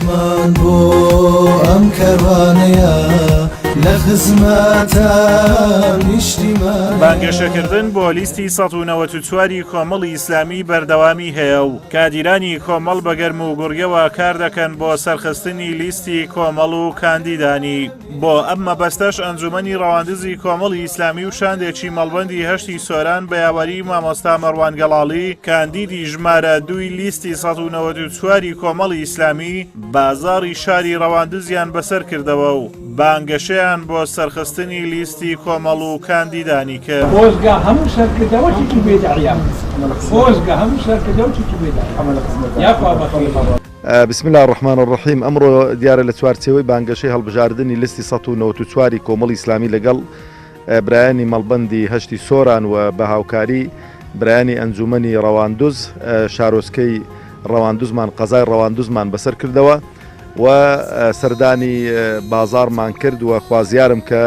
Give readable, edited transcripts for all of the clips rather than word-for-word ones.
خەباتمان بۆ ئەم کەروانەیە لە خزمەتە نیشتیمانەیە. بانگەشەکردن بۆ لیستی 194 ی کۆمەڵی ئیسلامی بەردەوامی هەیە و کادیرانی کۆمەڵ بە گەرم و گوڕیەوە کار دەکەن بۆ سەرخستنی لیستی کۆمەڵ و کاندیدانی. بۆ ئەم مەبەستەش ئەنجومەنی ڕەواندزی کۆمەڵی ئیسلامی و شاندێکی مەڵبەندی هەشتی سۆران بە یاوەری مامۆستا مەڕوان گەڵاڵی کاندیدی ژمارە دووی لیستی 194 ی کۆمەڵی ئیسلامی بازاڕی شاری ڕەواندزیان بەسەر کردەوە و بانگەشەیان بۆ سەرخستنی لیستی کۆمەڵ و کاندیدانی کرد. خۆزگە هەموو سەرکردەوەتێکی بێدەعیا خۆزگە هەموو سەرکردەوتێکی بێدەعیا یاخوا بەخێری. بسم اللە الرحمن الرحیم ئەمڕۆ دیارە لە چوارچێوەی بانگەشەی هەڵبژاردنی لیستی 194 ی کۆمەڵی ئیسلامی لەگەڵ برایانی مەڵبەندی هەشتی سۆران و بە هاوکاری برایانی ئەنجومەنی ڕەواندوز شارۆچکەی ڕەواندوزمان قەزای ڕەواندوزمان بەسەر کردەوە و سەردانی بازاڕمان کرد و خوازیارم کە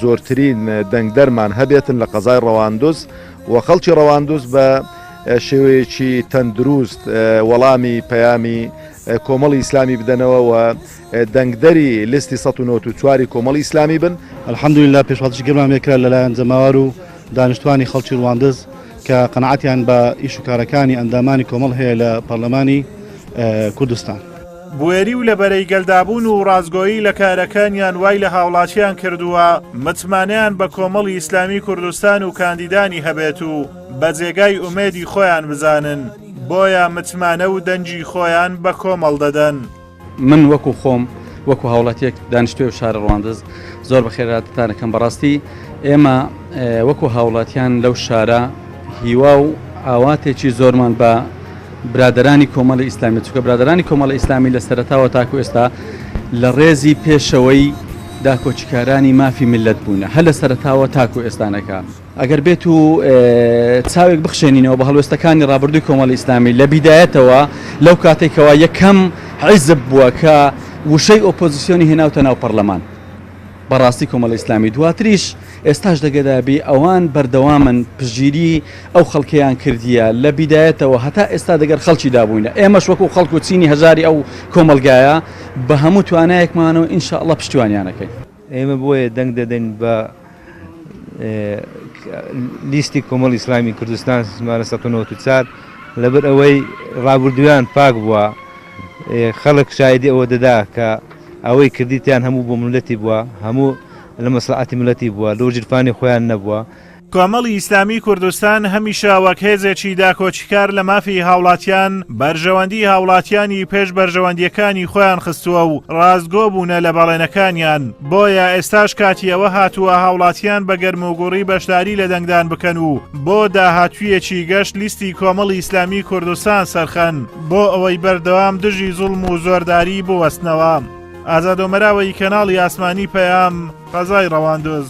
زۆرترین دەنگدەرمان هەبێتن لە قەزای ڕەواندوز و خەڵکی ڕەواندوز بە شێوەیەکی تەندروست وەڵامی پەیامی کۆمەڵی ئیسلامی بدەنەوە و دەنگدەری لیستی 194 ی کۆمەڵی ئیسلامی بن. الحمدللە پێشوازیی گەرمان لێکرا لەلایەن جەماوەر و دانیشتوانی خەڵکی ڕواندز کە قەناعەتیان بە ئیش و کارەکانی ئەندامانی کۆمەڵ هەیە لە پەرلەمانی کوردستان. بوێری و لە بەرەی گەلدابوون و ڕاستگۆیی لە کارەکانیان وای لە هاوڵاتیان کردووە متمانەیان بە کۆمەڵی ئیسلامی کوردستان و کاندیدانی هەبێت و بە جێگای ئومێدی خۆیان بزانن، بۆیە متمانە و دەنگی خۆیان بە کۆمەڵ دەدەن. من وەکو خۆم وەکو هاوڵاتیەک دانیشتوی ئەو شارە ڕواندز زۆر بەخێرهاتتان ئەکەم بەڕاستی ئێمە وەکو هاوڵاتیان لەو شارە هیوا و ئاواتێکی زۆرمان بە برادەرانی کۆمەڵی ئیسلامی چونکە برادەرانی کۆمەڵی ئیسلامی لە سەرەتاوە تاکو ئێستا لە ڕێزی پێشەوەی داکۆکیکارانی مافی میللەت بوونە هەر لە سەرەتاوە تاکو ئێستانەکە. ئەگەر بێت و چاوێک بخشێنینەوە بە هەڵوێستەکانی ڕابردووی کۆمەڵی ئیسلامی لە بیدایەتەوە لەو کاتێک کەوا یەکەم حیزب بووە کە وشەی ئۆپۆزیسیۆنی هێناوتە ناو پەرلەمان بەڕاستی کۆمەڵی ئیسلامی دواتریش ئێستاش دەگەدابی ئەوان بەردەوامن پشتگیری ئەو خەڵکەیان کردیە لە بیدایەتەوە هەتا ئێستا دەگەر خەڵکی دابووینە ئێمەش وەکو خەڵک و چینی هەژاری ئەو کۆمەڵگایە بە هەموو توانایەکمانەوە ان شاء اللە پشتیوانیان ئەکەین. ئێمە بۆیە دەنگ دەدەین بە لیستی کۆمەڵی ئیسلامی کوردستان ژمارە 194 لەبەر ئەوەی ڕابردوویان پاک بووە خەڵک شایدی ئەوە دەدا کە ئەوەی کردیتیان هەموو بۆ ملەتی بووە هەموو لە مەسلحەتی ملەتی بووە لۆ ژیرفانی خۆیان نەبووە. کۆمەڵی ئیسلامی کوردستان هەمیشە وەک هێزێکی داکۆکیکار لە مافی هاوڵاتیان، بەرژەوەندی هاوڵاتیانی پێش بەرژەوەندییەکانی خۆیان خستووە و ڕاستگۆ بوونە لە بەڵێنەکانیان، بۆیە ئێستاش کاتی ئەوە هاتووە هاوڵاتیان بە گەرموگوڕی بەشداری لە دەنگدان بکەن و بۆ داهاتوویەکی گەش لیستی کۆمەڵی ئیسلامی کوردستان سەرخەن بۆ ئەوەی بەردەوام دژی زوڵم و زۆرداری بوەستنەوە. ئازاد ئۆمەراوەیی کەناڵی ئاسمانی پەیام، قەزای ڕەواندز.